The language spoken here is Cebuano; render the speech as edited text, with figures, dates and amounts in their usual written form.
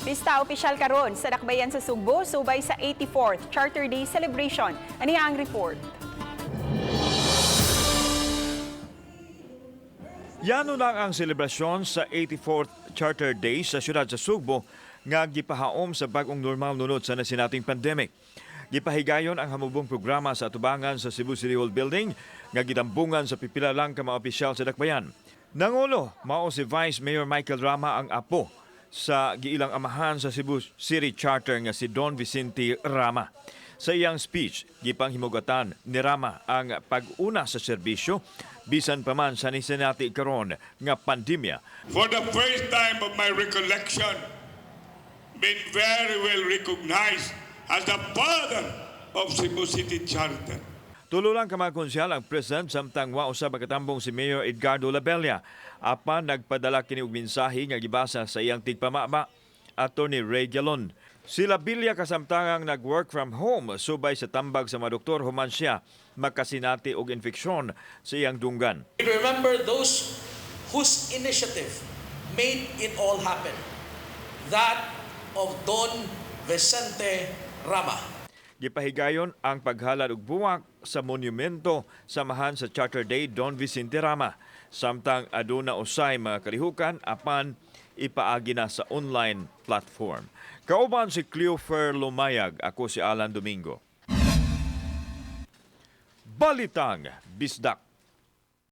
Pista opisyal karon sa Dakbayan sa Sugbo subay sa 84th Charter Day celebration. Ani ang report. Yano lang ang selebrasyon sa 84th Charter Day sa siyudad sa Sugbo nga gipahaom sa bagong normal nunot sa nasinating pandemic. Gipahigayon ang hamubong programa sa atubangan sa Cebu City Hall Building nga gitambungan sa pipila lang ka mga opisyal sa Dakbayan. Nangulo, mao si Vice Mayor Michael Rama, ang apo sa giilang amahan sa Cebu City Charter nga si Don Vicente Rama. Sa iyang speech, gipanghimugatan ni Rama ang pag-una sa serbisyo bisan pa man sa nisinati karon nga pandemya. For the first time of my recollection, been very well recognized as the father of Cebu City Charter. Tulo lang ka mga konsyal ang present samtang wa usab makatambong si Mayor Edgardo Labella. Apan nagpadala kini og mensahe nga gibasa sa iyang tigpamama, Attorney Ray Galon. Si Labilla kasamtangang nag-work from home subay sa tambag sa mga doktor human siya makasinati og infeksyon sa iyang dunggan. Remember those whose initiative made it all happen. That of Don Vicente Rama. Gipahigayon ang paghalad og buwak sa monumento sa amahan sa Charter Day Don Vicente Rama. Samtang aduna usay mga kalihukan apan ipaagi na sa online platform. Kauban si Cleofer Lumayag, ako si Alan Domingo. Balitang Bisdak.